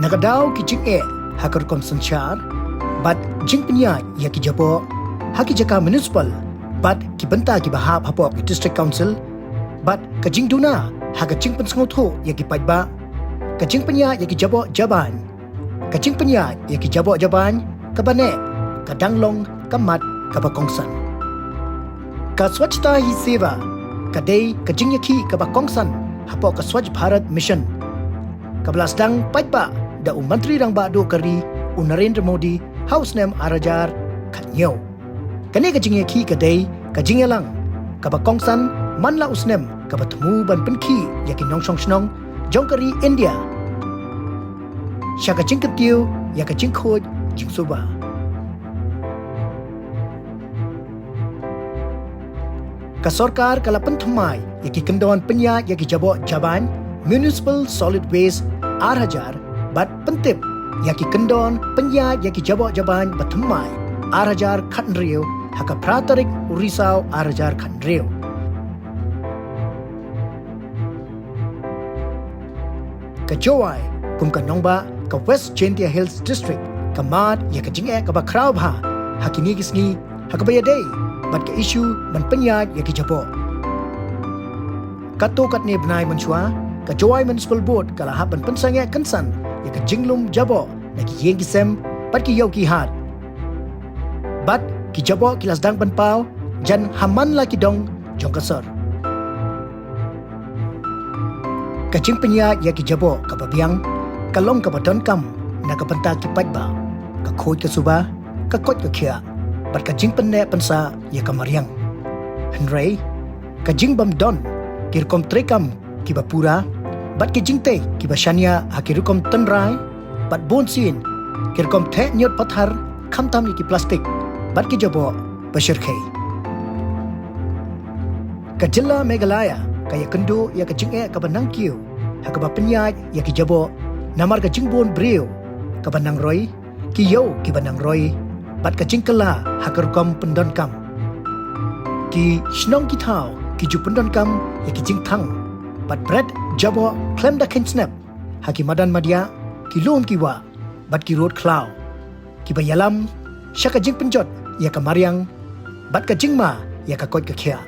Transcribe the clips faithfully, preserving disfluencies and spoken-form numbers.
Na ka daw ki jingeh ha ka rukom synshar bad jingpynïaid ïa ki jaboh ha ki jaka municipal bad ki bynta kiba hap hapoh ki District Council bad ka jingduna ha ka jingpynsngewthuh ïa ki paidbah, ka jingpynïaid ïa ki jaboh jabain, ka jingpynïaid ïa ki jaboh jabain kaba neh ka dang long ka mat kaba kongsan. Ka Swachhata Hi Seva ka dei ka jingïakhih kaba kongsan hapoh ka Swachh Bharat Mission, kaba la sdang paidbah da u Myntri Rangbah Duh ka ri u Narendra Modi ha u snem ar hajar khatñiew. Kane ka jingïakhih ka dei ka jingïalang kaba kongsan man la u snem kaba thmu ban pynkhih ïa ki nongshong shnong jong ka ri India sha ka jingkyntiew ïa ka jingkhuid jingsuba. Ka sorkar ka la pynthymmai ïa ki kyndon pynïaid ïa ki jaboh jabain, Municipal Solid Waste ar hajar, bad pyntip ïa ki kyndon pynïaid ïa ki jaboh jabain bathymmai ar hajar khathynriew ha ka phra tarik u Risaw ar hajar khathynriew. Ka Jowai kum ka nongbah ka West Jaintia Hills District ka mad ïa ka jingeh kaba khraw bha ha kine ki sngi ha kaba ïadei bad ka issue ban pynïaid ïa ki jaboh. Katto katne bnai mynshuwa ka Jowai Municipal Board ka la hap ban pynsangeh kynsan ïa ka jinglum jaboh na ki ïing ki sem bad ki ïew ki hat. Bad ki jaboh ki la sdang ban paw jan ha man la ki dong jong ka sor. Ka jingpynïaid ïa ki jaboh kaba biang ka long kaba donkam na ka bynta ki paidbah, ka khuid ka suba, ka koit ka khiah bad ka jingpynneh pynsah ïa ka mariang. Hynrei ka jingbym don ki rukom treikam kiba pura bad ki jingtei kiba shaniah ha ki rukom tynrai bad bunsien ki rukom theh ñiut pathar khamtam ïa ki plastik bad ki jaboh ba shyrkhei. Ka jylla Meghalaya ka ïakynduh ïa ka jingeh kaba nangkiew ha kaba pynïaid ïa ki jaboh namar ka jingbun briew kaba nangroi, ki ïew kiba nangroi bad ka jingkylla ha ka rukom pyndonkam. Ki shnong ki thaw ki ju pyndonkam ïa ki jingthang bad bret jaboh khlem da kheiñ snep ha ki madan madiah, ki lum ki wah bad ki rud khlaw kiba ïalam sha ka jingpynjot ïa ka mariang bad ka jingma ïa ka koit ka khiah.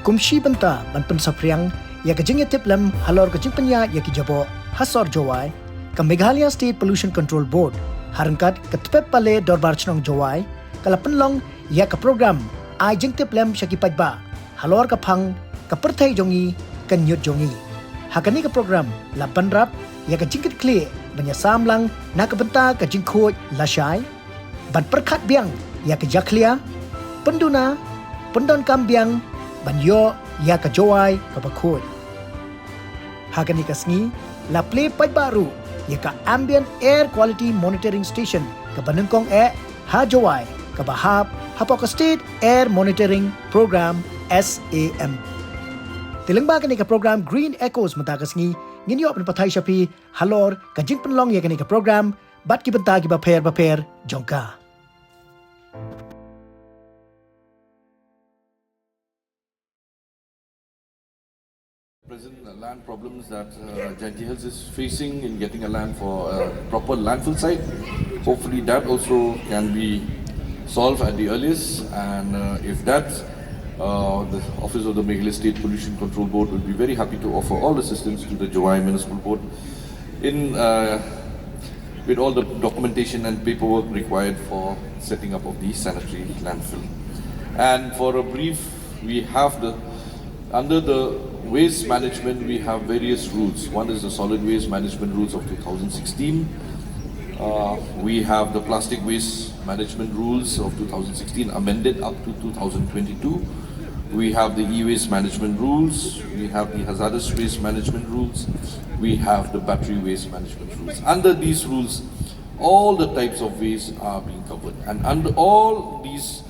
Kum shi bynta ban pynsaphriang ïa ka jingïatiplem halor ka jingpynïaid ïa ki jaboh ha sor Jowai, ka Meghalaya State Pollution Control Board ha ryngkat ka Tpep Pale Dorbar Shnong Jowai ka la pynlong ïa ka program ai jingtiplem sha ki paidbah halor ka phang ka pyrthei jong ngi, ka ñiut jong ngi. Ha kane ka program la bynrap ïa ka jingkitkhlieh ban ïasam lang na ka bynta ka jingkhuid lashai, ban pyrkhat biang ïa ka jakhlia, pynduna, pyndonkam biang ban ïoh ïa ka Jowai kaba khuid. Ha kane ka sngi la plie paidbah ruh ïa ka Ambient Air Quality Monitoring Station kaba nyngkong eh ha Jowai kaba hap hapoh ka State Air Monitoring Program, SAM. Te lyngba kane ka program Green Echoes mynta ka sngi ngin ïoh ban pathai sha phi halor ka jingpynlong ïa kane ka program bad ki bynta kiba pher bapher jong ka. Present, uh, land problems that, uh, Jaintia Hills is facing in getting a land for a proper landfill site. Hopefully that also can be solved at the earliest. And, uh, if that, uh, the Office of the Meghalaya State Pollution Control Board will be very happy to offer all assistance to the Jowai Municipal Board in, uh, with all the documentation and paperwork required for setting up of the sanitary landfill. And for a brief, we have the, under the waste management, we have various rules. One is the solid waste management rules of two thousand sixteen. Uh, we have the plastic waste management rules of two thousand sixteen amended up to two thousand twenty-two. We have the e-waste management rules. We have the hazardous waste management rules. We have the battery waste management rules. Under these rules, all the types of waste are being covered. And under all these,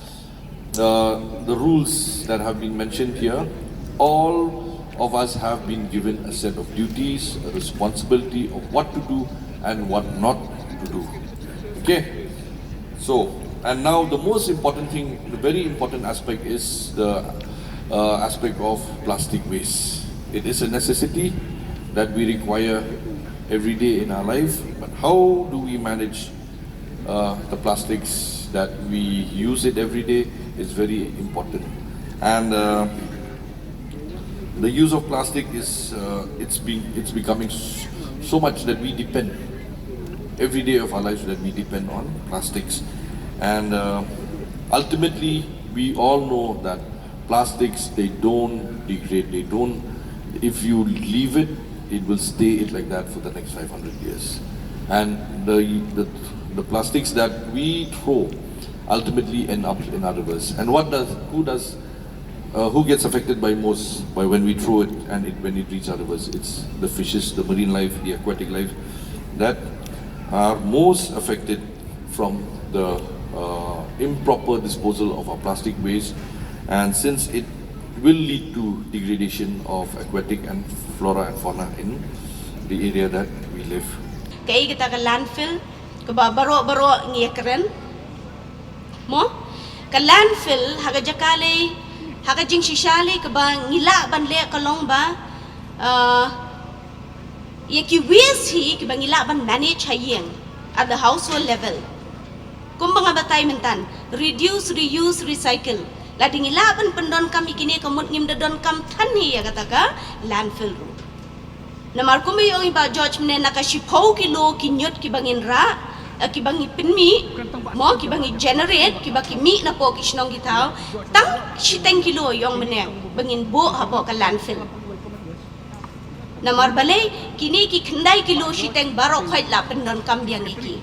uh, the rules that have been mentioned here, all of us have been given a set of duties, a responsibility of what to do and what not to do. Okay? So, and now the most important thing, the very important aspect is the, uh, aspect of plastic waste. It is a necessity. that we require every day in our life, but how do we manage uh, the plastics that we use it every day is very important. And uh, the use of plastic is uh, it's being it's becoming s- so much that we depend every day of our lives that we depend on plastics, and uh, ultimately we all know that plastics, they don't degrade, they don't, if you leave it, it will stay it like that for the next five hundred years. And the, the, the plastics that we throw ultimately end up in our rivers. And what does, who does, uh, who gets affected by most, by when we throw it and it, when it reaches our rivers? It's the fishes, the marine life, the aquatic life that are most affected from the uh, improper disposal of our plastic waste, and since it will lead to degradation of aquatic and flora and fauna in the area that we live. Kaei kata ka landfill kaba baroh baroh ngi ïa kren? Mo? Ka landfill ha ka jaka lei, ha ka jingshisha lei kaba ngi lah ban leh ka long ba uh, ïa ki waste hi kiba ngi lah ban manage ha ïing at the household level. Kumba nga batai myntan, reduce, reuse, recycle. Lada ngi lah ban pyndonkam ïa kine ka mut ngim da donkam than hi ïa kata ka landfill ruh. Namar kumba ong i Bah George mynne, na ka shiphew kilo ki ñiut kiba ngin rah, eh, kiba ngi pynmih, mo, kiba ngi generate, kiba ki mih na poh ki shnong ki thaw, tang shiteng kilo ong mynne ba ngin buh hapoh ka landfill. Namar balei? Kine ki khyndai kilo shiteng baroh khoit lah pyndonkam biang ïa ki.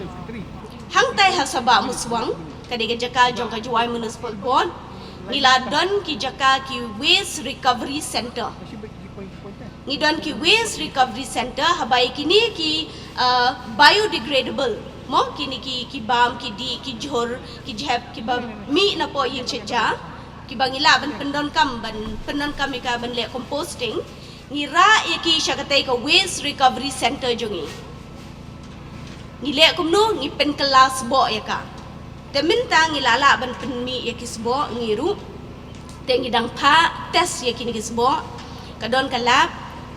Hangtai ha Sabah Muswang, ka dei ka jaka jong ka Jowai Municipal Board, ngi la don ki jaka ki waste recovery center. Ngi don ki waste recovery center, haba ïa kine ki uh, biodegradable, mo, kine ki, ki bam, ki dih, ki jhur, ki jhep, kiba mih na poh ïing shet ja, kiba ngi lah ban pyndonkam, ban pyndonkam ïa ka ban leh composting. Ngi rah ïa ki sha katei ka waste recovery center jong ngi. Ngi leh kumno? Ngi pynkylla sboh ïa ka. Te mynta ngi la lah ban pynmih ïa ki sboh ngi ruh. Te ngi dang phah test ïa kine ki sboh. Ka don ka lab,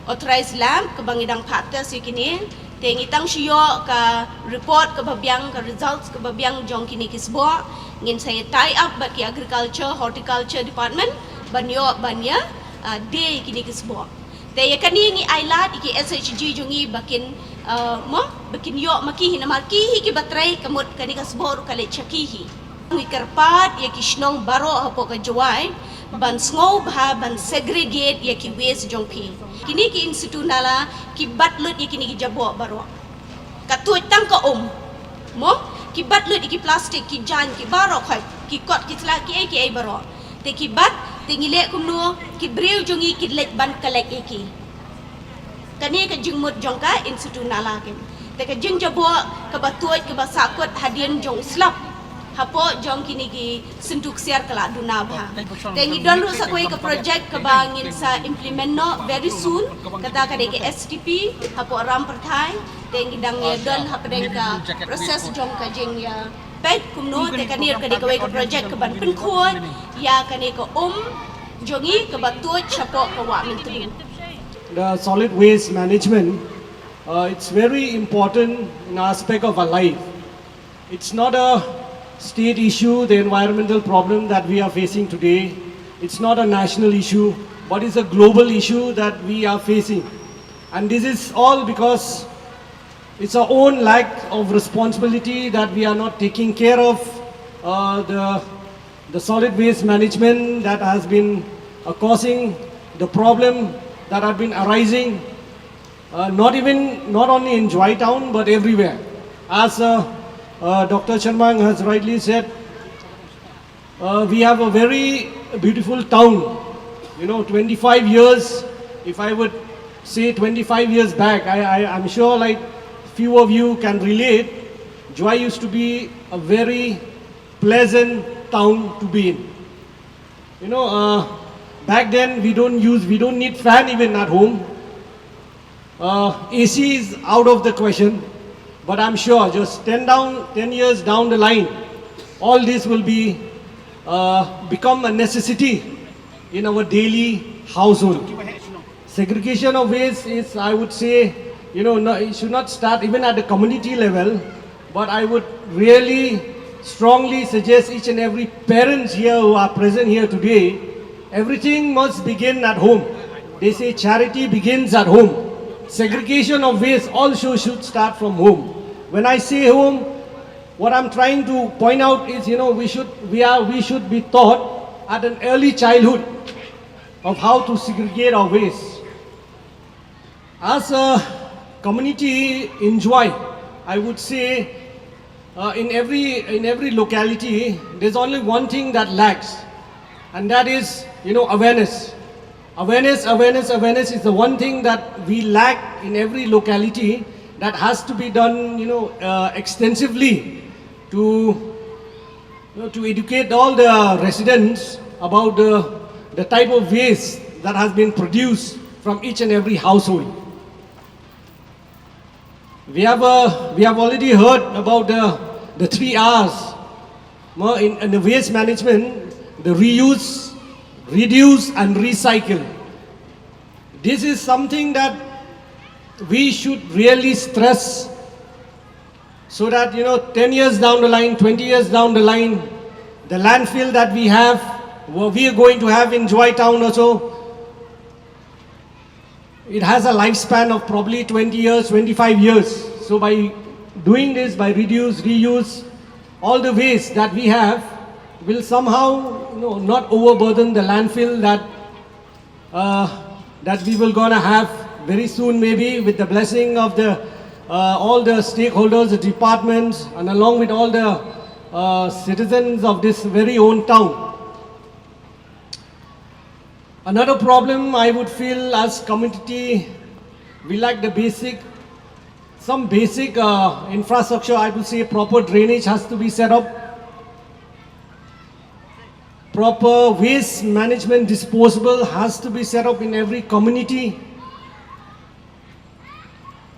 authorized lab, kaba ngi dang phah test ïa kine. Te ngi tang shu ïoh ka report kaba biang, ka results kaba biang jong kine ki sboh, ngin sa ïa tie up bad ki agriculture, horticulture department ban ïoh ban ïa uh, die ïa kine ki sboh. Te ïa kane ngi ai lad ïa ki S H G jong ngi ba kin, uh, mo, ba kin ïoh ma ki hi, namar ki hi kiba trei ka mut kane ka sboh ruh ka leit sha ki hi. Ngi kyrpad ïa ki shnong baroh hapoh ka Jowai ban sngewbha ban segregate ïa ki waste jong phi. Kine ki in situ nala ki bat lut ïa kine ki jaboh baroh. Ka tuid tang ka um. Mo, ki bat lut ïa ki plastik, ki jaiñ, ki baroh khoit, ki kot, ki sla, ki ei ki ei baroh. Te ki bat, te ngi leh kumno? Ki briew jong ngi ki leit ban collect ïa ki. Kane ka jingmut jong ka in situ nala kin. Te ka jingjaboh kaba tuid kaba sahkut hadien jong u slap hapoh jong kine ki syntu ksiar ka la duna bha. Te ngi don ruh sa kawei ka project kaba ngin sa implement noh very soon, kata ka dei ka S T P hapoh Rampyrthai. Te ngi dang ïa don hapdeng ka process jong ka jingïa peit kumno te kane ka dei kawei ka project kaban pynkhuid ïa kane ka um jong ngi kaba tuid shapoh ka Wah Myntdu. The solid waste management, uh, it's very important in aspect of our life. It's not a state issue, the environmental problem that we are facing today. It's not a national issue, but it's a global issue that we are facing. And this is all because it's our own lack of responsibility that we are not taking care of uh, the, the solid waste management that has been uh, causing the problem that have been arising uh, not even, not only in Jowai town, but everywhere. As uh, uh, Doctor Sharma has rightly said, uh, we have a very beautiful town. You know, twenty-five years, if I would say twenty-five years back, I, I, I'm sure like few of you can relate, Jowai used to be a very pleasant town to be in. You know, uh, back then we don't use, we don't need fan even at home. Uh, A C is out of the question, but I'm sure just ten down, ten years down the line, all this will be uh, become a necessity in our daily household. Segregation of waste is, I would say, you know, no, it should not start even at the community level, but I would really strongly suggest each and every parents here who are present here today, everything must begin at home. They say charity begins at home. Segregation of waste also should start from home. When I say home, what I'm trying to point out is, you know, we should, we are, we should be taught at an early childhood of how to segregate our waste. As a community in Jowai, I would say, uh, in every, in every locality, there's only one thing that lacks, and that is, you know, awareness. Awareness, awareness, awareness is the one thing that we lack in every locality, that has to be done, you know, uh, extensively to, you know, to educate all the residents about the, the type of waste that has been produced from each and every household. We have, uh, we have already heard about the, the three R's. Mo, in, in the waste management, the reuse, reduce, and recycle. This is something that we should really stress, so that, you know, ten years down the line, twenty years down the line, the landfill that we have, what we are going to have in Jowai town also, it has a lifespan of probably twenty years, twenty-five years. So by doing this, by reduce, reuse, all the waste that we have will somehow, you know, not overburden the landfill that, uh, that we will gonna have very soon, maybe with the blessing of the, uh, all the stakeholders, the departments, and along with all the, uh, citizens of this very own town. Another problem I would feel as community, we lack the basic, some basic, uh, infrastructure. I would say proper drainage has to be set up. Proper waste management disposable has to be set up in every community.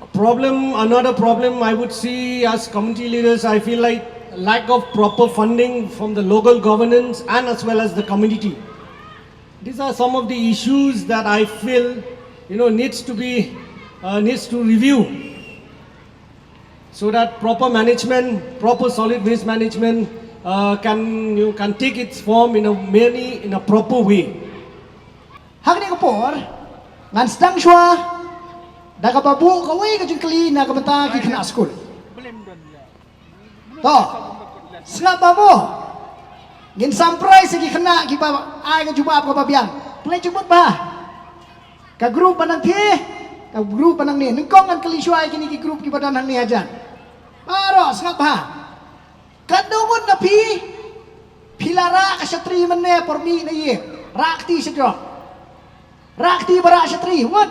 A problem, another problem I would see as community leaders, I feel like lack of proper funding from the local governance and as well as the community. These are some of the issues that I feel, you know, needs to be, uh, needs to review, so that proper management, proper solid waste management, uh, can, you know, can take its form in a many, in a proper way. Ha kane ka por, ngan sdang shuwa da kaba buh kawei ka jingkylli na ka bynta ki khynnah skul. To, sngap bha mo. Ngin samprai sa ki khynnah kiba ai ka jubab kaba biang. Pynleit jingmut bha. Ka group ba nang thie, ka group ba nang ne. Nyngkong ngan kylli shuwa ïa kine ki group kiba don hangne hajan. Baroh sngap bha. Katno ngut na phi, phi la rah ka shatri mynne por mih na ïing? Rah kti shajrong. Rah kti ba rah shatri, wat.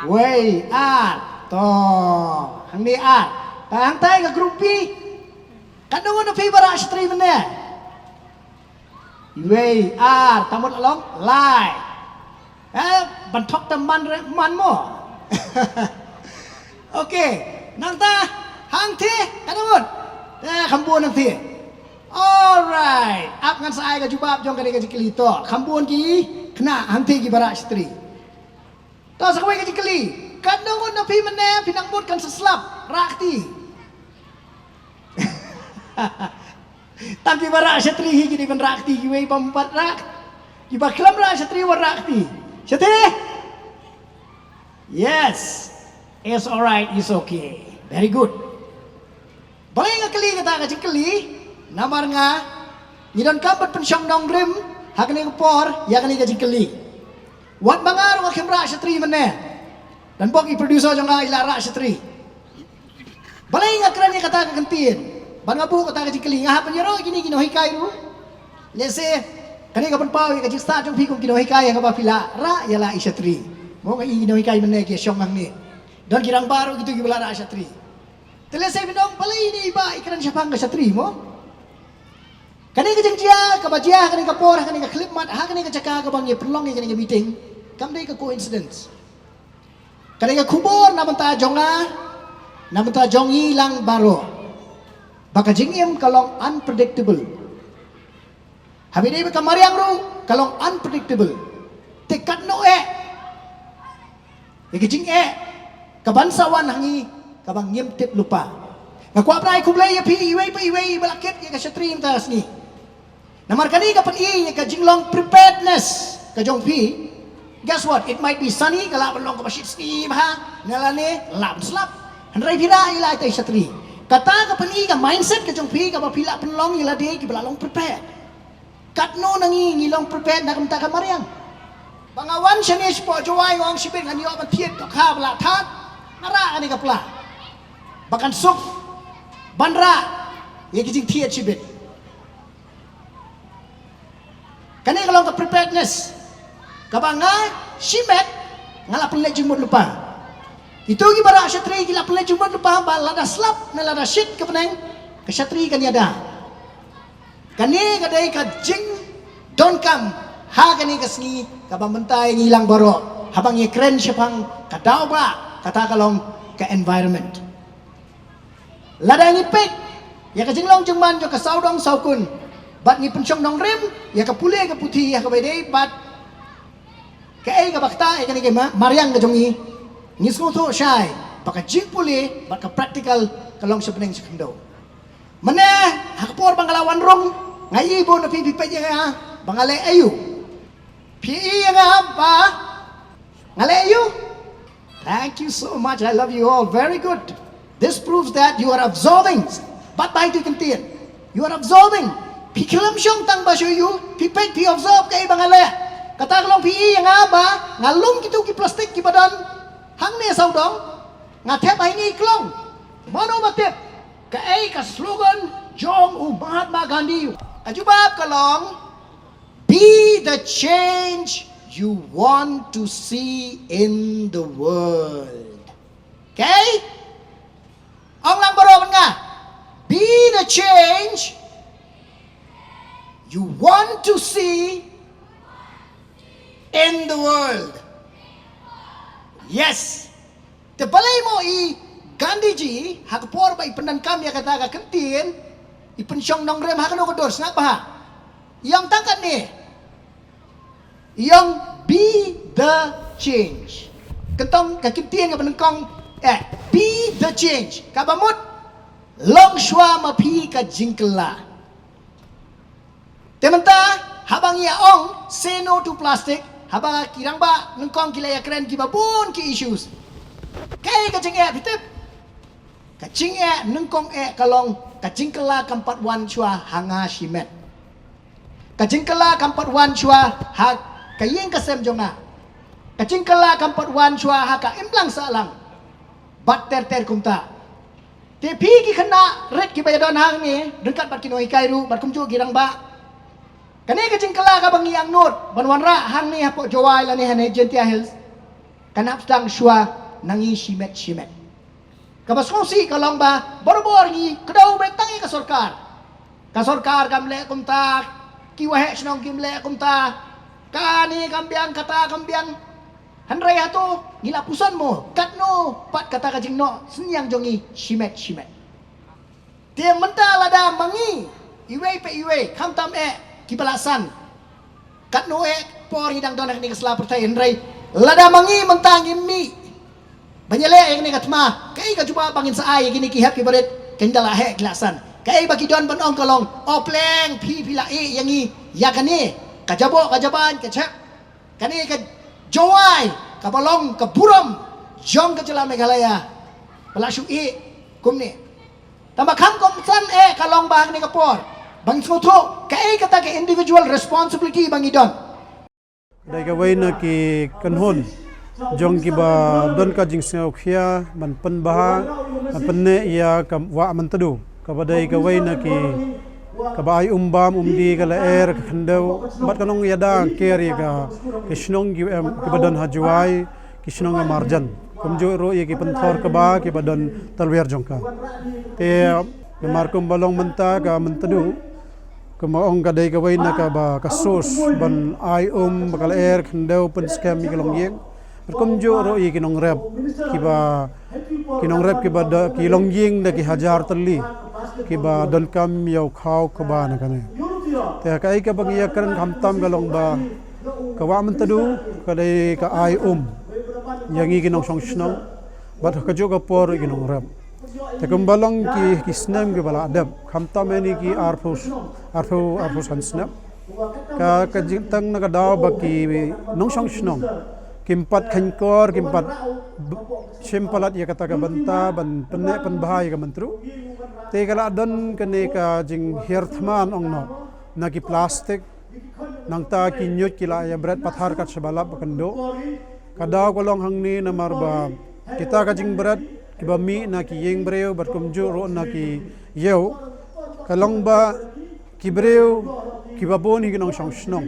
Wei, ar. To, hangne ar. Ta hangtai ka group B. Katno ngut na phi ba rah shatri mynne? Wei, ar, ta mut la long, lai. Eh, ban thok ta man re, man mo. Okay, nangta, hangthie, katno ngut? Eh, kham bun hangthie. Alright, ap ngan sa ai ka jubab jong kane ka jingkylli to. Kham bun ki khynnah hangthie kiba rah shatri. To, sa kawei ka jingkylli. Katno ngut na phi mynne phi nang mut kan sa slap rah kti? Tang kiba rah shatri hi ki dei ban rah kti, kiwei bym pat rah. Kiba khlem rah shatri wat rah kti. Shatri? Yes. It's alright, it's okay. Very good. Balei nga kylli kata ka jingkylli? Namar nga ngi donkam ban pynshong nongrim ha kane ka por ïa kane ka jingkylli. Wat ma nga ruh nga khlem rah shatri mynne. Don bok i producer jong nga i la rah shatri. Balei nga kren ïa kata ka kyntien? Ban nga buh kata ka jingkylli, nga hap ban ïaroh ïa kine ki nonghikai ruh. Lehse kane ka pynpaw ïa ka jingstad jong phi kum ki nonghikai ïa kaba phi la rah ïa la i shatri. Mo, nga i ki nonghikai mynne ki shong hangne. Don ki rangbah ruh kito kiba la rah shatri. Te lehse phin ong balei ine i bah i kren shaphang ka shatri mo? Kane ka jingjia kaba jia ha kane ka por, ha kane ka khyllipmat, ha kane ka jaka kaba ngi pynlong ïa kane ka meeting, kam dei ka coincidence. Kane ka khubor na bynta jong nga, na bynta jong ngi lang baroh, ba ka jingim ka long unpredictable. Haba ïadei bad ka mariang ruh ka long unpredictable. Te katno eh Ïa ka jingeh kaban sa wan ha ngi kaba ngim tip lypa. Nga kwah ban ai khublei ïa phi iwei pa iwei ba la kit ïa ka shatri mynta ka sngi. Namar kane ka pyni ïa ka jinglong preparedness ka jong phi. Guess what? It might be sunny, ka lah ban long kaba shit sngi bha, ne lane lah ban slap. Hynrei phi rah ïa la itei i shatri. Kata ka pyni ka mindset ka jong phi kaba phi lah pynlong ïa lade kiba la long prepared. Katno na ngi ngi long prepared na ka bynta ka mariang? Ba nga wan shane shapoh Jowai nga ong shibit ngan ïoh ban thied dohkha ba la thad. Nga rah kane ka pla ba kan suk ban rah ïa ki jingthied shibit. Kane ka long ka preparedness kaba nga shimet nga la pynleit jingmut lypa. Kito kiba rah shatri ki la pynleit jingmut lypa ba lada slap ne lada shit ka bneng, ka shatri kan ïada. Kane ka dei ka jingdonkam ha kane ka sngi kaba mynta ïa ngi lang baroh haba ngi kren shaphang ka daw ba kata ka long ka environment. Lada ngi peit ïa ka jinglong jingman jong ka sawdong sawkun bad ngi pynshong nongrim ïa ka pule ka puthi ïa kaba dei bad kaei kaba ktah ïa kane ka ma-, mariang ka jong ngi, ngi sngewthuh shai ba ka jingpule bad ka practical ka long sha bneng sha khyndew. Mynne ha ka por ba nga la wan rung nga ïohi bun na phi phi peit ïa nga ba nga leh aïu. Phi ïohi ïa nga ba nga leh aïu. Thank you so much. I love you all. Very good. This proves that you are absorbing. Bat bai tu ktien. You are absorbing. Phi khlem shong tang ba shu ïohi, phi peit phi absorb kaei ba nga leh. Kata ka long phi ïohi ïa nga ba nga lum kito ki plastik kiba don hangne sawdong. Nga thep ha ine i klong. Mano ba tip kaei ka slogan jong u Mahatma Gandhi? Ka jubab ka long, "Be the change you want to see in the world." Okay? Ong lang baroh bad nga. "Be the change you want to see in the world." Yes. Te balei mo i Gandhiji ha ka por ba i pyndonkam ïa kata ka ktien, i pynshong nongrim ha kano ka dur, sngap bha. I ong tang katne. I ong, "Be the change." Kyntang ka ktien kaba nyngkong, eh, "Be the change." Kaba mut, long shuwa ma phi ka jingkylla. Te mynta haba ngi ïa ong say no to plastic, haba ki rangbah nyngkong ki la ïa kren kiba bun ki issues. Kaei ka jingeh phi tip? Ka jingeh nyngkong eh ka long ka jingkylla kam pat wan shuwa ha nga shimet. Ka jingkylla kam pat wan shuwa ha ka ïing ka sem jong nga. Ka jingkylla kam pat wan shuwa ha ka imlang sahlang. Bad ter ter kumta. Te phi ki khynnah rit kiba ïadon hangne ryngkat bad ki nonghikai ruh bad kumjuh ki rangbah. Kane ka jingkylla kaba ngi angnud ban wanrah hangne hapoh Jowai lane hangne Jaintia Hills, kan hap sdang shuwa na ngi shimet shimet. Kaba sngewsih ka long ba barabor ngi kdew beit tang ïa ka sorkar. Ka sorkar kam leh kumta, ki waheh shnong kim leh kumta. Kane kam biang, kata kam biang. Hynrei hato ngi la pyrshang mo katno pat kata ka jingnoh synñiang jong ngi shimet shimet. Te mynta lada ma ngi iwei pa iwei, khamtam eh kiba la san, katno eh por ngi dang don ha kane ka sla pyrthei, hynrei lada ma ngi mynta ngim mih ban ïaleh ïa kane ka thma, kaei ka jubab ba ngin sa ai ïa kine ki hep ki barit? Kan da la heh ki la san. Kaei ba ki don ban ong ka long, "O pleng, phi phi la ïeh ïa ngi ïa kane ka jaboh ka jaban ka chep." Kane ka Jowai kaba long ka burom jong ka jylla Meghalaya ba la shu ïeh kumne. Tangba kham kongsan eh ka long ba ha kane ka por ba ngin sngewthuh kaei kata ka individual responsibility ba ngi don. Dei kawei na ki kynhun jong kiba don ka jingsngewkhia ban pynbha, ban pynneh ïa ka Wah Myntdu, kaba dei kawei na ki kaba ai um bam um die ka lyer ka khyndew bad ka nongïada ker ïa ka, ki shnong ki em kiba don ha Jowai, ki shnong ka marjan, kumjuh ruh ïa ki pynthor kba kiba don talwer jong ka. Te namar kumba long mynta ka Myntdu, kumba ong ka dei kawei na kaba ka source ban ai um ba ka lyer khyndew pynskhem ïa ki longïing. Bad kumjuh ruh ïa ki nongrep kiba, ki nongrep kiba da ki longïing da ki hajar tylli kiba donkam ïa u khaw kba na kane. Te kaei kaba ngi ïa kren khamtam ka long ba ka Wah Myntdu ka dei ka ai um. ïa ngi ki nongshong shnong, bad ha kajuh ka por ki nongrep. Te kumba long ki, ki snem kiba la dep, khamtam ïa ngi ki arphew, arphew, arphew san snem. Ka, ka jingtang na ka daw ba ki nongshong shnong kim pat kheiñkor, kim pat b-, shim palat ïa kata ka bynta ban pynneh pynbha ïa ka Myntdu. Te ka la don kane ka jinghiar thma ong noh na ki plastik, nangta ki ñiuj ki la ïa bret pathar kat shaba lap ba kynduh. Ka daw ka long hangne namar ba kita ka jingbret kiba mih na ki ïing briew bad kumjuh ruh na ki ïew, ka long ba ki briew kiba bun hi ki nongshong shnong,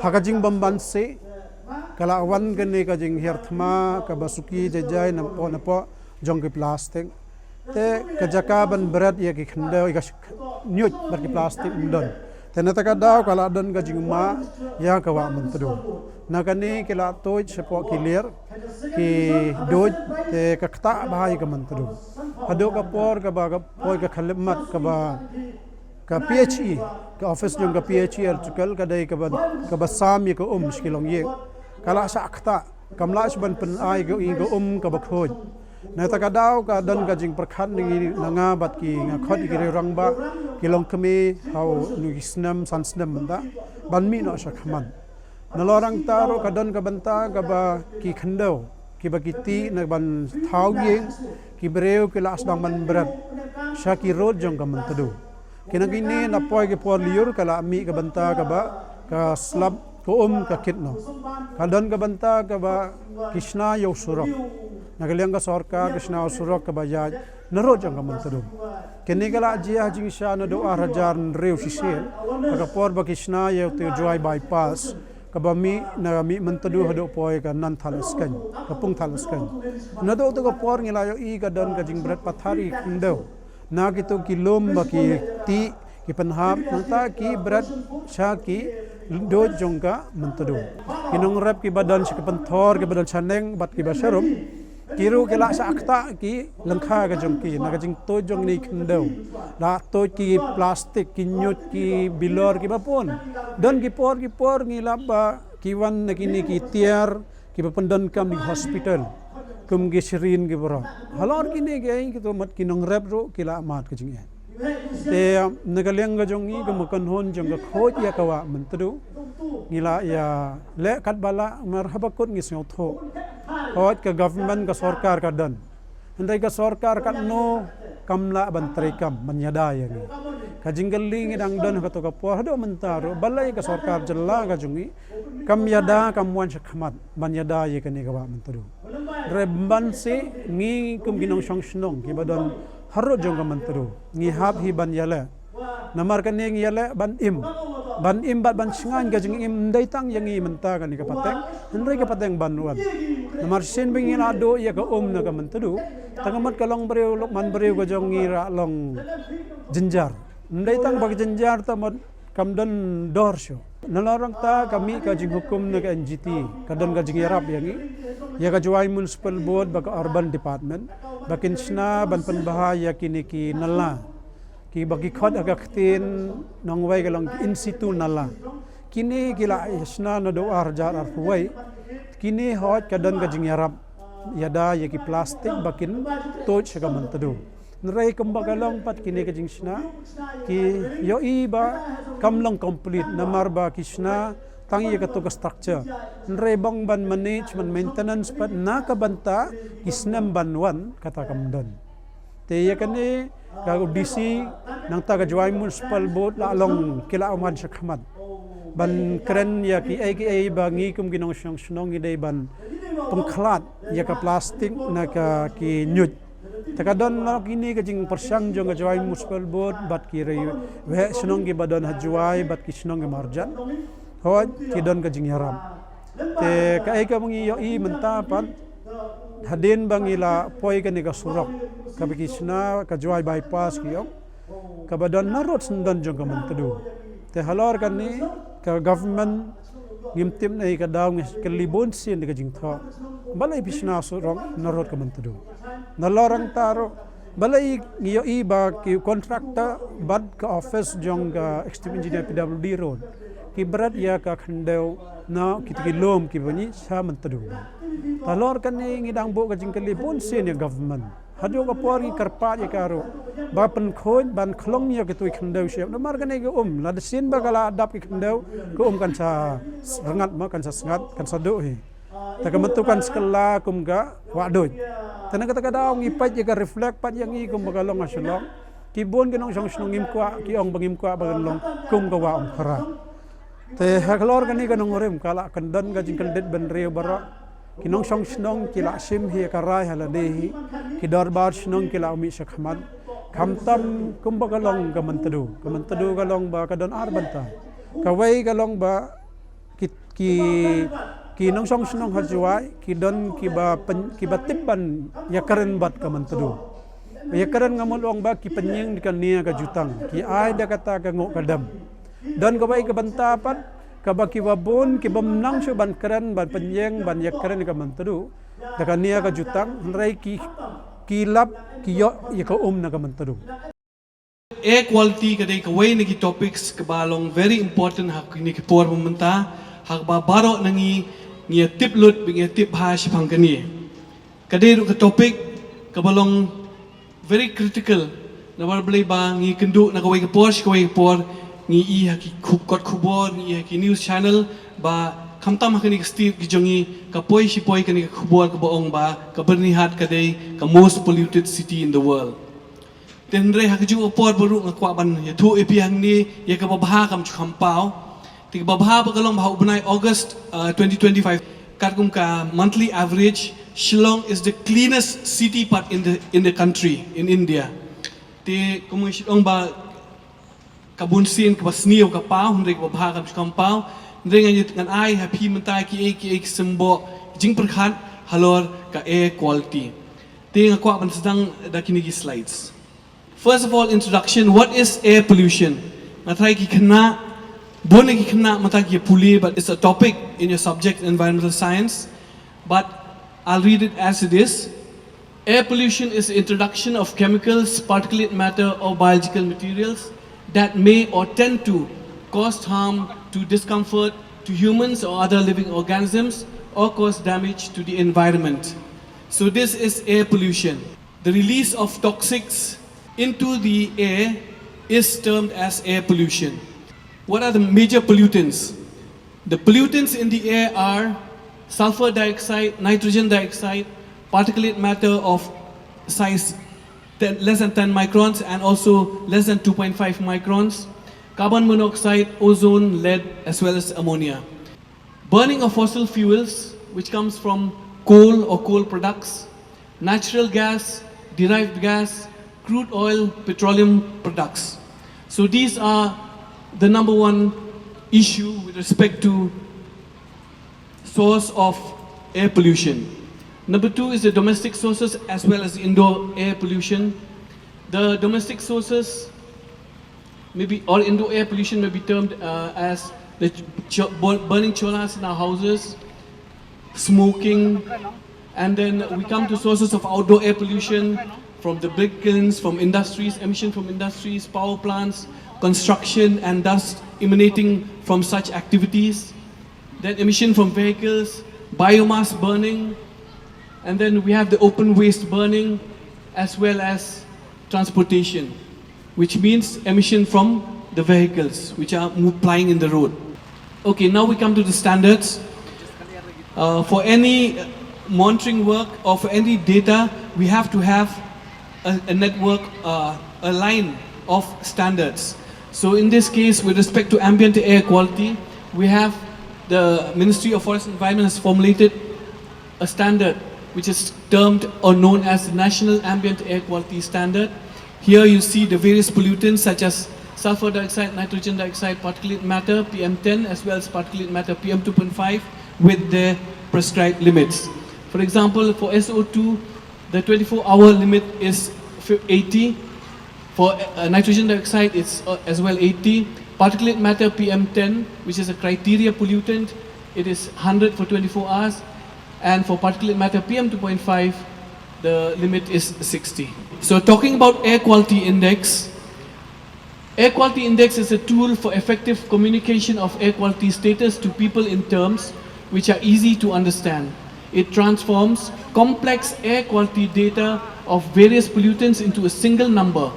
ha ka jingbymman sih ka la wan kane ka jinghiar thma kaba suki jai jai napoh napoh jong ki plastik. Te ka jaka ban bret ïa ki khyndew, ïa ka sh-, ñiuj bad ki plastik ym don. Te na kata ka daw ka la don ka jingma ïa ka wah Myntdu. Na kane ki la tuid shapoh ki liar, ki duid, te ka ktah bha ïa ka Myntdu. Haduh ka por kaba, ka poi ka khyllipmat kaba ka P H E, ka office jong ka P H E Electrical ka dei kaba, kaba sam ïa ka um sha ki longïing. Ka la shah ktah, kam lah shuh ban pynai ka, ïa ka um kaba khuid. Na kata ka daw ka don ka jingpyrkhat na ngi, na nga bad ki, nga khot ïa ki rangbah, ki longkmie ha u, u snem san snem mynta ban mih noh shakhmat. Nalor nangta ruh ka don ka bynta kaba ki khyndew kiba ki tih na ban thaw ïing, ki briew ki la sdang ban bret sha ki rud jong ka Myntdu. Kine kine na poi ki por lyiur ka la mih ka bynta kaba ka slap ka um ka kit noh. Ka don ka bynta kaba ki shna ïa u surok. Na ka liang ka sorkar ka shna u surok kaba ïaid na rud jong ka Myntdu. Kine ka la jia jingshisha naduh ar hajar hynriew shisien, ha ka por ba ki shna ïa u te u Jowai bypass, kaba mih na mih Myntdu haduh poi ka Nongthymmai Skein, ka Pung Thymmai Skein. Naduh tu ka por ngi la ïohi ka don ka jingbret pathar ïa ki khyndew na kito ki lum ba ki tih, ki pynhap, nangta ki bret sha ki duid jong ka Myntdu. Ki nongrep kiba don sha ka Pynthor, kiba don shaneng bad kiba sharum, ki ruh ki la shah ktah ki lyngkha ka jong ki na ka jingtuid jong kine ki khyndew. La tuid ki plastik, ki ñiuj, ki bilor kiba bun. Don ki por ki por ngi lap ba ki wan na kine ki tiar kiba pyndonkam na ki hospital, kum ki syringe kiba rah. Halor kine kiei kito mut ki nongrep ruh ki la mad ka jingeh. Te na ka liang ka jong ngi, ka mut ka kynhun jong ka khuid ïa ka wah Myntdu, ngi la ïa leh katba lah namar haba kut ngi sngewthuh. Hooid ka government, ka sorkar ka don. Hynrei ka sorkar katno kam lah ban treikam ban ïada ïa ngi. Ka jingkylli ngi dang don ha kato ka por haduh mynta ruh, balei ka sorkar jylla ka jong ngi kam ïada, kam wan shakhmat ban ïada ïa kane ka wah Myntdu. Hynrei bymman sih ngi kum ki nongshong shnong kiba don harud jong ka Myntdu, ngi hap hi ban ïaleh. Namar kane ngi ïaleh ban im, ban im bad ban shngaiñ ka jingim, ym dei tang ïa ngi mynta kane ka pateng, hynrei ka pateng ban wan. Namar shisien ba ngi la duh ïa ka um na ka Myntdu, tang ka mut ka longbriew lok manbriew ka jong ngi ruh long jynjar. Ym dei tang ba ka jynjar, tang mut kam don dor shuh. Nalor nangta ka mih ka jinghukum na ka N G T, ka don ka jingïarap ïa ngi, ïa ka Jowai Municipal Board bad ka Urban Department, ba kin shna ban pynbha ïa kine ki nala, kiba ki khot ha ka ktien nongwei ka long in situ nala. Kine ki la shna naduh ar hajar arphew wei. Kine hooid ka don ka jingïarap ïada ïa ki plastik ba kin tuid sha ka Myntdu. Hynrei kumba ka long pat kine ka jingshna, ki ïohi ba kam long complete namar ba ki shna tang ïa kato ka structure. Hynrei bong ban manage, ban maintenance pat na ka bynta ki snem ban wan, kata kam don. Te ïa kane ka U D C nangta ka Jowai Municipal Board la long ki la wan shakhmat ban kren ïa kiei kiei ba ngi kum ki nongshong shnong ngi dei ban pynkhlad ïa ka plastik na ka ki ñiuj. Te ka don la kine ka jingpyrshang jong ka Jowai Municipal Board bad ki riewheh shnong kiba don ha Jowai bad ki shnong ki marjan. Hooid ki don ka jingïarap. Te kaei kaba ngi ïohi mynta pat, hadien ba ngi la poi kane ka surok kaba ki shna ka Jowai bypass ki ong, kaba don narud syndon jong ka Myntdu. Te halor kane ka government ngim tip na ei ka daw, ngi kylli bun sien da ka jingthoh, balei phi shna surok narud ka Myntdu. Nalor nangta ruh, balei ngi ïohi ba ki contractor bad ka office jong ka Executive Engineer P W D Road Ki bret ïa ka khyndew na kito ki lum kiba ngi sha Myntdu. Halor kane ngi dang buh ka jingkylli bun sien ïa government. Haduh ka por ngi kyrpad ïa ka ruh ba pynkhuid ban khlong ïa kito ki khyndew sha. Namar kane ka um, lada sien ba ka la dap ki khyndew, ka um kan sa rngat ma, kan sa sngat, kan sa duh hi. Te ka mynta kan sa kylla kum ka wah duid. Te na kata ka daw ngi peit ïa ka reflect pat ïa ngi kum ba ka long ha Shillong. Ki bun ki nongshong shnong ngim kwah, ki ong ba ngim kwah ba kan long kum ka wah Umkhrah. Te halor kane ka nongrim ka la kyndon ka jingkyndit bynriew baroh. Ki nongshong shnong ki la shim hi ka rai ha lade hi. Ki dorbar shnong ki la mih shakhmat. Khamtam kum ba ka long ka Myntdu. Ka Myntdu ka long ba ka don ar bynta. Kawei ka long ba ki, ki, ki nongshong shnong ha Jowai ki don kiba pyn-, kiba tip ban ïakren bad ka Myntdu. Ïakren nga mut ong ba ki pynïeng da ka nia ka jutang, ki ai da kata ka nguh ka dem. Don kawei ka bynta pat kaba kiba bun ki bym nang shuh ban kren, ban pynïeng, ban ïakren ka Myntdu da ka nia ka jutang, hynrei ki, ki lap ki ïoh ïa ka um na ka Myntdu. Air quality ka dei kawei na ki topics kaba long very important ha kine ki por ba mynta, ha kaba baroh na ngi ngi ïa tip lut bad ngi ïa tip bha shaphang kane. Ka dei ruh ka topic kaba long very critical, namar balei ba ngi kynduh na kawei ka por sha kawei ka por, ngi i ha ki khu-, kot khubor, ngi i ha ki news channel ba khamtam ha kane ka state ka jong ngi ka poi shi poi kane ka khubor kaba ong ba ka Byrnihat ka dei ka most polluted city in the world. Te hynrei ha kajuh ka por ba ruh nga kwah ban ïathuh ïa phi hangne ïa kaba bha kam shu kham paw. Te kaba bha ba ka long ba ha u bnai August, uh, twenty twenty-five, katkum ka monthly average, Shillong is the cleanest city pat in the, in the country, in India. Te kum nga shu ong ba ka bun sien kaba sniew ka paw, hynrei kaba bha kam shu kham paw. Hynrei ngan ïa, ngan ai ha phi mynta kiei kiei ki symbol jingpyrkhat halor ka air quality. Te nga kwah ban sdang da kine ki slides. First of all, introduction, what is air pollution? Nga tharai ki khynnah, bun ki khynnah mynta ki pule, but it's a topic in your subject, environmental science. But I'll read it as it is. Air pollution is the introduction of chemicals, particulate matter, or biological materials that may or tend to cause harm to discomfort to humans or other living organisms or cause damage to the environment. So this is air pollution. The release of toxics into the air is termed as air pollution. What are the major pollutants? The pollutants in the air are sulfur dioxide, nitrogen dioxide, particulate matter of size ten, less than ten microns and also less than two point five microns, carbon monoxide, ozone, lead, as well as ammonia. Burning of fossil fuels, which comes from coal or coal products, natural gas, derived gas, crude oil, petroleum products. So these are the number one issue with respect to source of air pollution. Number two is the domestic sources as well as indoor air pollution. The domestic sources maybe, or indoor air pollution may be termed, uh, as the ch-, cho-, bur-, burning cholas in our houses, smoking, and then we come to sources of outdoor air pollution from the brick kilns, from industries, emission from industries, power plants, construction, and dust emanating from such activities. Then emission from vehicles, biomass burning, and then we have the open waste burning, as well as transportation, which means emission from the vehicles which are mo-, plying in the road. Okay, now we come to the standards. Uh, for any monitoring work or for any data, we have to have a, a network, uh, a line of standards. So in this case, with respect to ambient air quality, we have the Ministry of Forest and Environment has formulated a standard which is termed or known as the National Ambient Air Quality Standard. Here you see the various pollutants such as sulfur dioxide, nitrogen dioxide, particulate matter, P M ten, as well as particulate matter, P M two point five, with their prescribed limits. For example, for S O two, the twenty-four hour limit is fi-, eighty. For, uh, nitrogen dioxide, it's, uh, as well eighty. Particulate matter P M ten, which is a criteria pollutant, it is hundred for twenty-four hours. And for particulate matter P M two point five, the limit is sixty. So talking about air quality index, Air Quality Index is a tool for effective communication of air quality status to people in terms which are easy to understand. It transforms complex air quality data of various pollutants into a single number,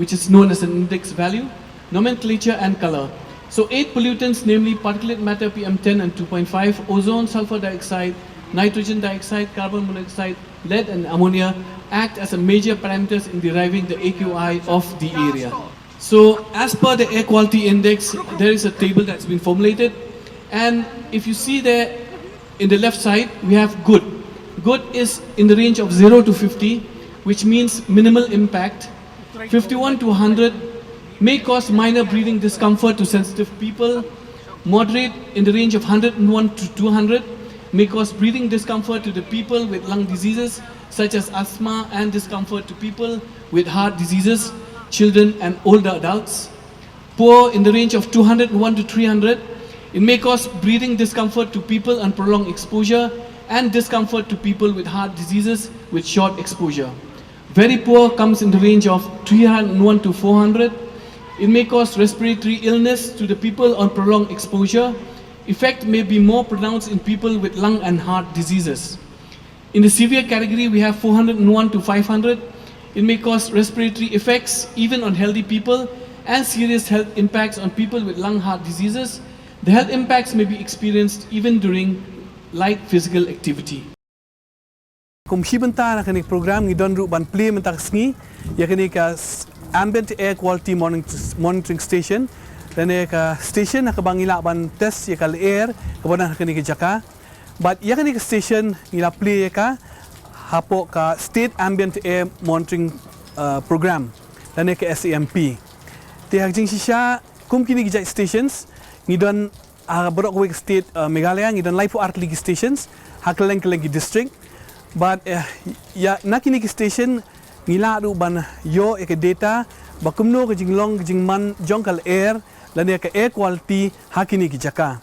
which is known as an index value, nomenclature, and color. So, eight pollutants, namely particulate matter P M ten and two point five, ozone, sulfur dioxide, nitrogen dioxide, carbon monoxide, lead, and ammonia, act as a major parameters in deriving the A Q I of the area. So, as per the air quality index, there is a table that's been formulated, and if you see there in the left side, we have good. Good is in the range of zero to fifty, which means minimal impact. Fifty-one to one hundred may cause minor breathing discomfort to sensitive people. Moderate, in the range of one hundred and one to two hundred, may cause breathing discomfort to the people with lung diseases such as asthma and discomfort to people with heart diseases, children, and older adults. Poor, in the range of two hundred and one to three hundred. It may cause breathing discomfort to people on prolonged exposure and discomfort to people with heart diseases with short exposure. Very poor comes in the range of three hundred and one to four hundred. It may cause respiratory illness to the people on prolonged exposure. Effect may be more pronounced in people with lung and heart diseases. In the severe category, we have four hundred and one to five hundred. It may cause respiratory effects even on healthy people and serious health impacts on people with lung, heart diseases. The health impacts may be experienced even during light physical activity. Kum shi bynta na kane ka program ngi don ruh ban plie mynta ka sngi ïa kane ka s-, Ambient Air Quality Monitor-, Monitoring Station, lane ka station ha kaba ngi lah ban test ïa ka lyer kaba don ha kane ka jaka. Bad ïa kane ka station ngi la plie ïa ka hapoh ka State Ambient Air Monitoring, uh, Program, lane ka S A M P. Te ha ka jingshisha, kum kine ki jait stations, ngi don, ah, baroh kawei ka state, ah, Meghalaya, ngi don laiphew ar tylli ki stations ha kylleng kylleng ki district. Bad, eh, ïa na kine ki station ngi lah ruh ban ïoh ïa ka data ba kumno ka jinglong ka jingman jong ka lyer lane ka air quality ha kine ki jaka.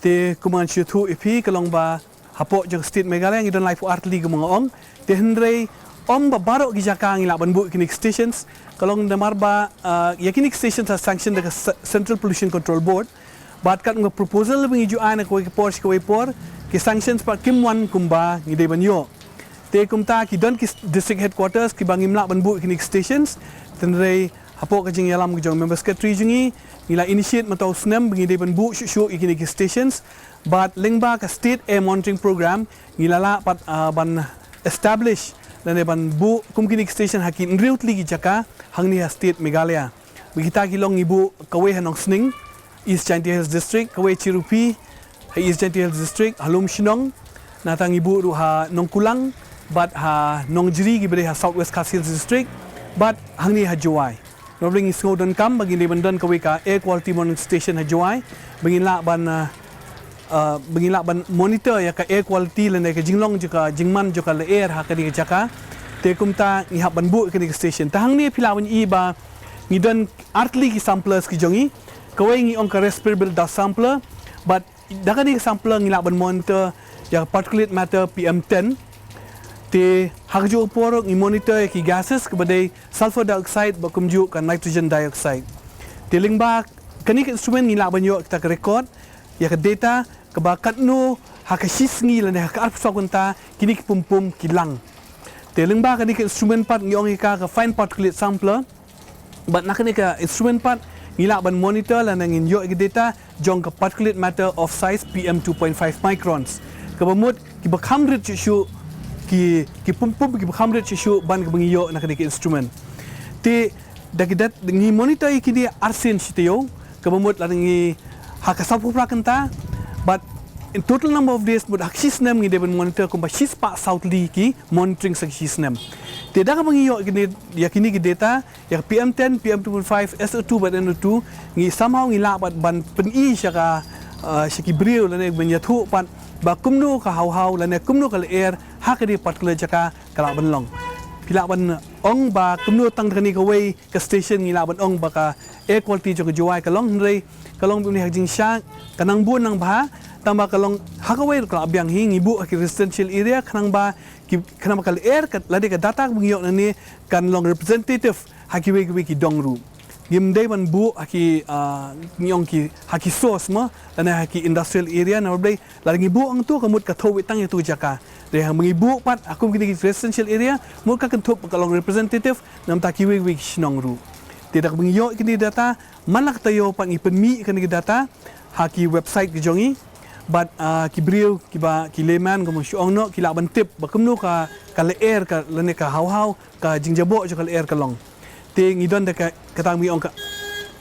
Te kumba ngan shu ïathuh ïa phi, ka long ba hapoh jong ka state Meghalaya ngi don laiphew ar tylli kumba nga ong. Te hynrei ym ba baroh ki jaka ngi lah ban buh kine ki stations. Ka long namar ba, ah, ïa kine ki stations la sanction da ka S-, Central Pollution Control Board. Bad katkum ka proposal ba ngi ju ai na kawei ka por sha kawei por, ki sanctions pat kim wan kumba ngi dei ban ïoh. Te kumta ki don ki s-, district headquarters kiba ngim lah ban buh kine ki stations. Hynrei hapoh ka jingïalam ka jong member secretary jong ngi, ngi la initiate mynta u snem ba ngi dei ban buh shuh shuh ïa kine ki stations. Bad lyngba ka State Air Monitoring Program ngi la lah pat, ah, ban establish lane ban buh kum kine ki station ha ki hynriew tylli ki jaka hangne ha state Meghalaya. Bad kita ki long, ngi buh kawei ha Nongsning, East Jaintia Hills District, kawei Chiruphi ha East Jaintia Hills District, ha Lumshnong, nangta ngi buh ruh ha Nongkulang bad ha Nongjri kiba dei ha South West Khasi Hills District, bad hangne ha Jowai. Namar ba ngi sngewdonkam ba ngin dei ban don kawei ka air quality monitoring station ha Jowai ba ngin lah ban, ah, ah, ba ngin lah ban monitor ïa ka air quality lane ka jinglong jong ka, jingman jong ka lyer ha kane ka jaka. Te kumta ngi hap ban buh kane ka station. Te hangne phi lah ban i ba ngi don ar tylli ki samplers ki jong ngi. Kawei ngi ong ka respirable dust sampler, bad da kane ka sampler ngi lah ban monitor ïa ka particulate matter P M ten. Te ha kajuh ka por ngi monitor ïa ki gases kaba dei sulfur dioxide bad kumjuh ka nitrogen dioxide. Te lyngba kane ka instrument ngi lah ban ïoh kita ka record ïa ka data kaba katno ha ka shi sngi lane ha ka arphew saw kynta kine ki pum pum ki lang. Te lyngba kane ka instrument pat ngi ong ïa ka ka fine particulate sampler. Bad na kane ka instrument pat ngi lah ban monitor lane ngin ïoh ïa ka data jong ka particulate matter of size P M two point five microns. Kaba mut kiba kham rit shuh shuh, ki, ki pum pum kiba kham rit shuh shuh ban kaba ngi ïoh na kane ka instrument. Te da ki dat ngi monitor ïa kine arsien shi taïew, kaba mut lada ngi ha ka sawphew phra kynta, bad in total number of days mut ha ka shi snem ngi dei ban monitor kumba shispah saw tylli ki monitoring sa ka shi snem. Te da kaba ngi ïoh ïa kine, ïa kine ki data, ïa ka P M ten, P M two point five, S O two bad N O two, ngi somehow ngi lah bad ban pyni sha ka, ah, sha ki briew lane ban ïathuh pat ba kumno ka haw haw lane kumno ka lyer ha kane particular jaka ka lah ban long. Phi lah ban ong ba kumno tang da kane kawei ka station ngi lah ban ong ba ka air quality jong ka Jowai ka long, hynrei ka long bad une ha ka jingshisha ka nang bun nang bha, tang ba ka long ha kawei ruh ka lah biang hi, ngi buh ha ki residential area khnang ba ki, khnang ba ka lyer ka, lane ka data kaba ngi ïoh nangne kan long representative ha kiwei kiwei ki dong ruh. Ngim dei ban buh ha ki, ah, ngi ong ki, ha ki source mo, lane ha ki industrial area, namar balei, lada ngi buh hangto ka mut ka thew beit tang ïa tu jaka. Te haba ngi buh pat ha kum kine ki residential area, mut ka kynthup ka long representative namar ta kiwei kiwei ki shnong ruh. Te da kaba ngi ïoh kine ki data, man la ka taïew pat ngi pynmih kine ki data ha ki website ki jong ngi. Bad, ah, ki briew kiba ki layman kumba shu ong noh ki lah ban tip ba kumno ka, ka lyer ka lane ka haw haw ka jingjaboh jong ka lyer ka long. Te ngi don da ka, kata ngi ong ka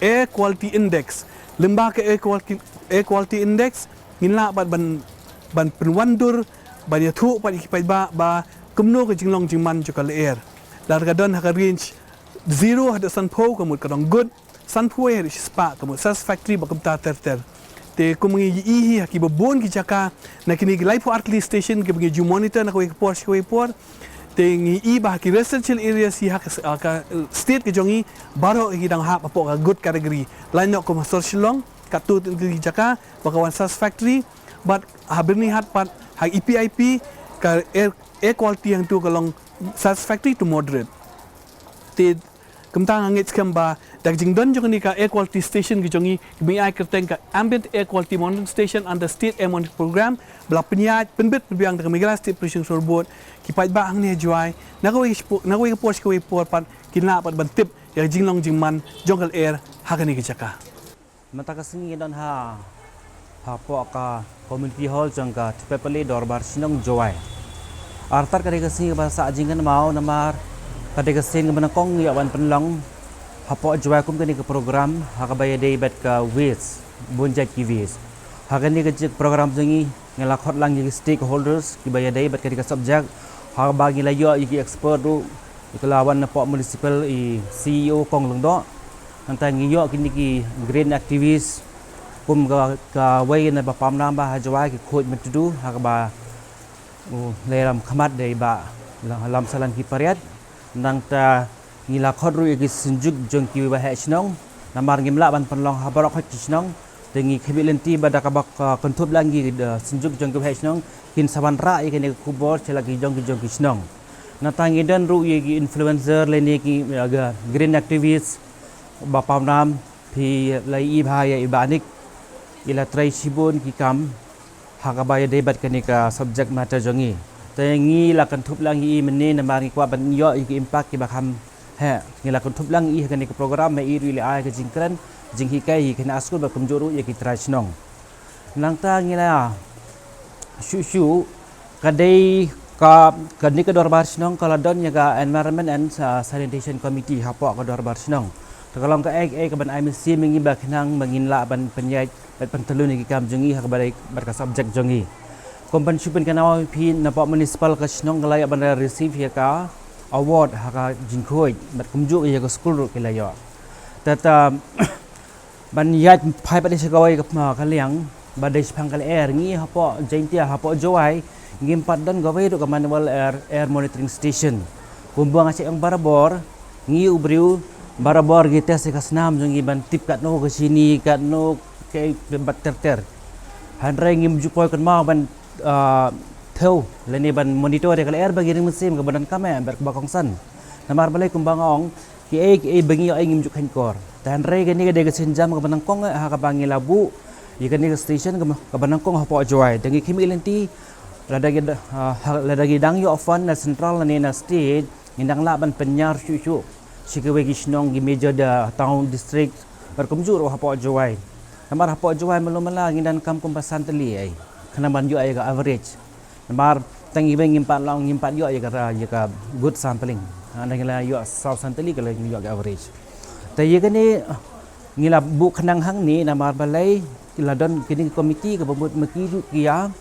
Air Quality Index. Lyngba ka Air Quality, Air Quality Index ngin lah ban, ban, ban pynwandur, ban ïathuh pat ïa ki paidbah ba kumno ka jinglong jingman jong ka lyer. Lada ka don ha ka range zero haduh sanphew ka mut ka long good, sanphew haduh shispah ka mut satisfactory bad kumta ter ter. Te kum ngi ïohi ha kiba bun ki jaka na kine ki laiphew ar tylli station kiba ngi ju monitor na kawei ka por sha kawei ka por. Te ngi ïohi ba ha ki residential areas hi ha ka, ha ka state ka jong ngi baroh hi dang hap hapoh ka good category. Lait noh kum ha sor Shillong katto katne ki jaka ba ka wan satisfactory. Bad ha Byrnihat pat ha E P I P ka air, air quality hangto ka long satisfactory to moderate. Te kumta nga ngeit skhem ba da ka jingdon jong kane ka air quality station ka jong ngi, kiba ngi ai kyrteng ka Ambient Air Quality Monitoring Station under State Air Monitoring Program, ba la pynïaid pynbit pynbiang da ka Meghalaya State Pollution Control Board, ki paidbah hangne ha Jowai na kawei ka por, na kawei ka por sha kawei ka por pat kin lah pat ban tip ïa ka jinglong jingman jong ka lyer ha kane ka jaka. Mynta ka sngi ngi don ha, hapoh ka community hall jong ka Tippepalli Dorbar Shnong Jowai. Artat ka dei ka sngi kaba sah jingkynmaw namar ka dei ka sien kaba nyngkong ngi ïoh ban pynlong hapoh Jowai kum kane ka program ha kaba ïadei bad ka waste, bun jait ki waste. Ha kane ka jing program jong ngi ngi la khot lang ïa ki stakeholders kiba ïadei bad kane ka subject, ha kaba ngi la ïoh ïa ki expert ruh, ïa ki la wan napoh municipal, i C E O Kong Lyngdoh. Nangta ngi ïoh kine ki green activists kum ka, kawei na Bah Pamnam ba ha Jowai, ki Khuid Myntdu, ha kaba u leh ram khmat dei Bah Lamsalan Kipariat. Nangta ngi la khot ruh ïa ki synjuk jong ki waheh shnong, namar ngim lah ban pynlong ha baroh khoit ki shnong. Te ngi khmih lynti ba da kaba, ah, kynthup lang ki, ah, synjuk jong ki waheh shnong kin sa wanrah ïa kane ka khubor sha la ki jong ki jong ki shnong. Nangta ngi don ruh ïa ki influencer lane ki, ah, green activist, Bah Pamnam, phi la ïohi bha ïa i Bah Anik, i la trei shibun ki kam ha kaba ïadei bad kane ka subject matter jong ngi. Te ngi la kynthup lang ïa i mynne namar ngi kwah ban ïoh ïa ki impact kiba kham heh. Ngi la kynthup lang ïa i ha kane ka program, ma i ruh i la ai ka jingkren jinghikai ïa ki khynnah skul bad kumjuh ruh ïa ki trai shnong. Nangta ngi la shuh shuh, ka dei ka, kane ka Dorbar Shnong ka la don ïa ka Environment and, ah, Sanitation Committee hapoh ka Dorbar Shnong. Te ka long kaei kaei kaban ai mynsiem ïa ngi ba khnang ba ngin lah ban pynïaid bad pyntyllun ïa ki kam jong ngi ha kaba ïadei bad ka subject jong ngi. Kum ban shu pynkynmaw ïa phi, napoh municipal ka shnong ka la ïoh ban receive ïa ka award ha ka jingkhuid bad kumjuh ïa ka skul ruh ki la ïoh. Te, te ban ïaid phai pat sha kawei ka, ka liang ba dei shaphang ka lyer, ngi hapoh Jaintia, hapoh Jowai ngim pat don kawei ruh ka manual air, air monitoring station. Kumba nga shait ong barabor, ngi u briew barabor ngi test ïa ka snam jong ngi ban tip katno ka shini, katno kaei bad ter ter. Hynrei ngim ju poi kynmaw ban, ah, thew lane ban monitor ïa ka lyer ba ngi ring mynsiem kaba donkam eh bad kaba kongsan. Namar balei? Kumba nga ong, kiei kiei ba ngi ïoh ei ngim ju kheiñkor. Te hynrei kane ka dei ka sienjam kaba nyngkong eh ha kaba ngi la buh ïa kane ka station kaba, kaba nyngkong hapoh Jowai. Te ngi khmih lynti lada ngi da, ah, ha, lada ngi dang ïoh fund na central lane na state, ngin dang lah ban pynïar shuh shuh sha kiwei ki shnong, ki major, ah, town, district bad kumjuh ruh hapoh Jowai. Namar hapoh Jowai malu mala ngi donkam kumba san tylli ei khnang ban ïoh ïa ka average. Namar tang iwei ngim pat long, ngim pat ïoh ïa ka, ïa ka good sampling. Ha, ngi la ïoh saw san tylli ka la ïoh ka average. Te ïa kane ngi la buh khnang hangne namar balei, ki la don kine ki committee kaba mut ma ki ruh ki ïa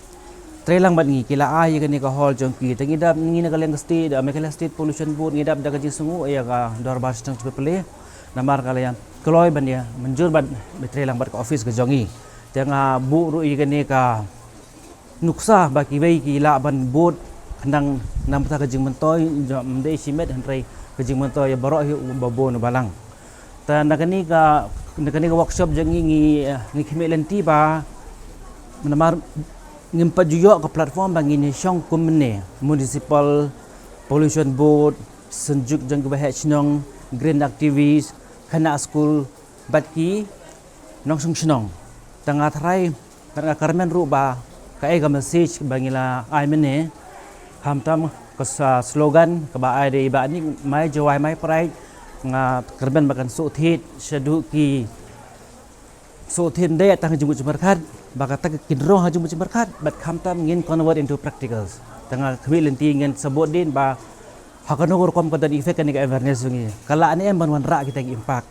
trei lang bad ngi, ki la ai ïa kane ka hall jong ki. Te ngi dap ngi na ka liang ka state, ah, Meghalaya State Pollution Board, ngi dap da ka jingsngew ïa ka Dorbar Shnong Tippepalli. Namar ka la ïa kloi ban ïa mynjur bad ba trei lang bad ka office ka jong ngi. Te nga buh ruh ïa kane ka nuksa ba kiwei ki lah ban bud khnang namar ka jingmyntoi jong, ym dei shimet hynrei ka jingmyntoi ïa baroh hi uba bun uba lang. Te na kane ka, na kane ka workshop jong ngi ngi, eh, ngi khmih lynti ba namar ngim pat ju ïoh ka platform ba ngin ïa shong kumne, Municipal Pollution Board, Synjuk jong ki Waheh Shnong, Green Activist, khynnah skul bad ki nongshong shnong. Te nga tharai bad nga kyrmen ruh ba kaei ka message ba ngi la ai mynne, khamtam ka sa-, slogan kaba ai da i Bah Nick, My Jowai My Pride, nga kyrmen ba kan shu thied shaduh ki, shu thied ym dei tang ha jingmut jingpyrkhat, ba kata ka kyndrong ha jingmut jingpyrkhat bad khamtam ngin convert into practicals. Te nga khmih lynti ngin sa bud dien ba ha kano ka rukom ka don effect kane ka awareness jong ngi. Ka lah ne em ban wanrah kita ki impact.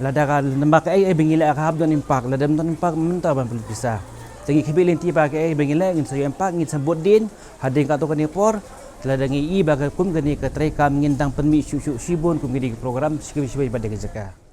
Lada ka, lada ba kaei kaei ba ngi leh ka hap don impact, lada ym don impact mynta ban pynlut pisa. Te ngi khmih lynti ba kaei ba ngi leh ngin sa ïoh impact, ngin sa bud dien hadien katto katne por. Lada ngi i ba ka kum kane ka treikam ngin dang pynmih shuh shuh shibun kum kine ki program, shibun shibun bad da ki jaka.